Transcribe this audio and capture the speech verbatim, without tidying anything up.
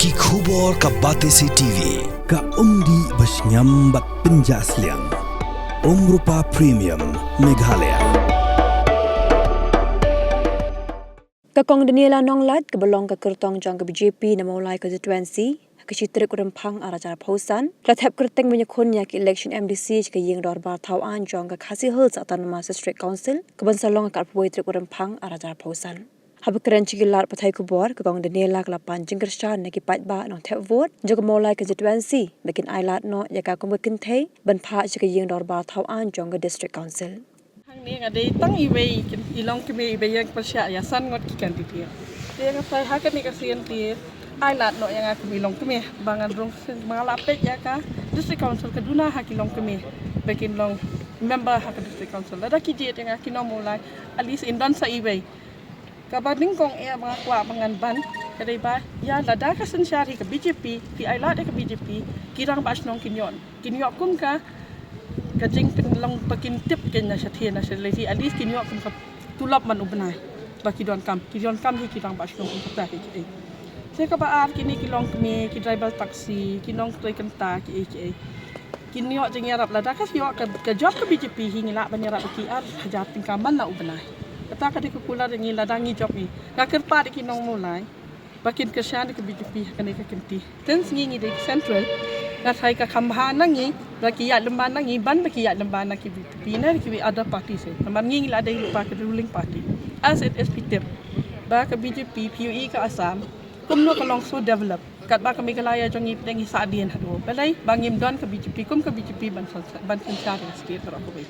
Ki khubor ka Batesi T V, ka umdih ba shngiam bad pynjah sliang. Umrupa Premium, Meghalaya. Ka Kong Daniela Nonglait, kaba long ka kyrtong jong ka B J P na Mawlai constituency, ha ka shi tarik u Rymphang ar hajar arphew san, ka la thep kyrteng ban ïakhun ïa ka election M D C sha ka ïing dorbar thaw aiñ jong ka Khasi Hills Autonomous District Council, kaban sa long ha ka arphew wei tarik u Rymphang ar hajar arphew san. Haba kren sha ki lad pathai khubor, ka Kong Daniela ka la pan jingkyrshan na ki paidbah nongthep vote jong ka Mawlai constituency ba kin ailad noh ïa ka kum ka kynthei ban phah sha ka ïing dorbar thaw aiñ jong ka District Council. Hangne nga dei tang iwei, i longkmie iba ïeng pyrshah ïa san ngut ki candidate. Te nga sa ha kane ka sien te ailad noh ïa nga kum i longkmie ba ngan rung sien, ba nga la peit ïa ka District Council ka duna ha ki longkmie ba kin long member ha ka District Council. Lada ki jied ïa nga ki nong Mawlai, at least in don sa iwei. Kaba nyngkong eh ba nga kwah ba ngan ban ka dei ba ïa lada ka synshar hi ka B J P, ki ailad ïa ka B J P, ki rangbah shnong kin ïoh, kin ïoh kum ka, ka jingpynlong ba kin tip kin na shatei na shatei, at least kin ïoh kum ka tulop man u bnai ba ki donkam, ki donkam hi ki rangbah shnong kum kata hi ki ei. Te kaba ar, kine ki longkmie, ki driver taxi, ki nongtrei kynta, ki ei ki ei. Kin ïoh jingïarap lada ka ïoh ka, ka jop ka B J P hi ngi lah ban ïarap ïa ki ar hajar tyngka man la u bnai. Kata ka dei ka kular ïa ngi lada ngi jop ngi. Nga kyrpad ïa ki nong Mawlai ba kin kyrshan ïa ka B J P ha kane ka kynti. Tang sngi ngi dei central, nga tharai ka kham bha na ngi ba ki ïaid lem bad na ngi ban ba ki ïaid lem bad na ki B J P ne ki other party se. Namar ngi ngi la dei lypa ka ruling party. As it is, phi tip ba ka B J P phi ïohi ka Assam kumno ka long so develop. Katba ka Meghalaya jong ngi pdeng ngi sahdien haduh. Balei? Ba ngim don ka B J P, kum ka B J P ban syn-, ban synshar ïa ka state baroh kawei.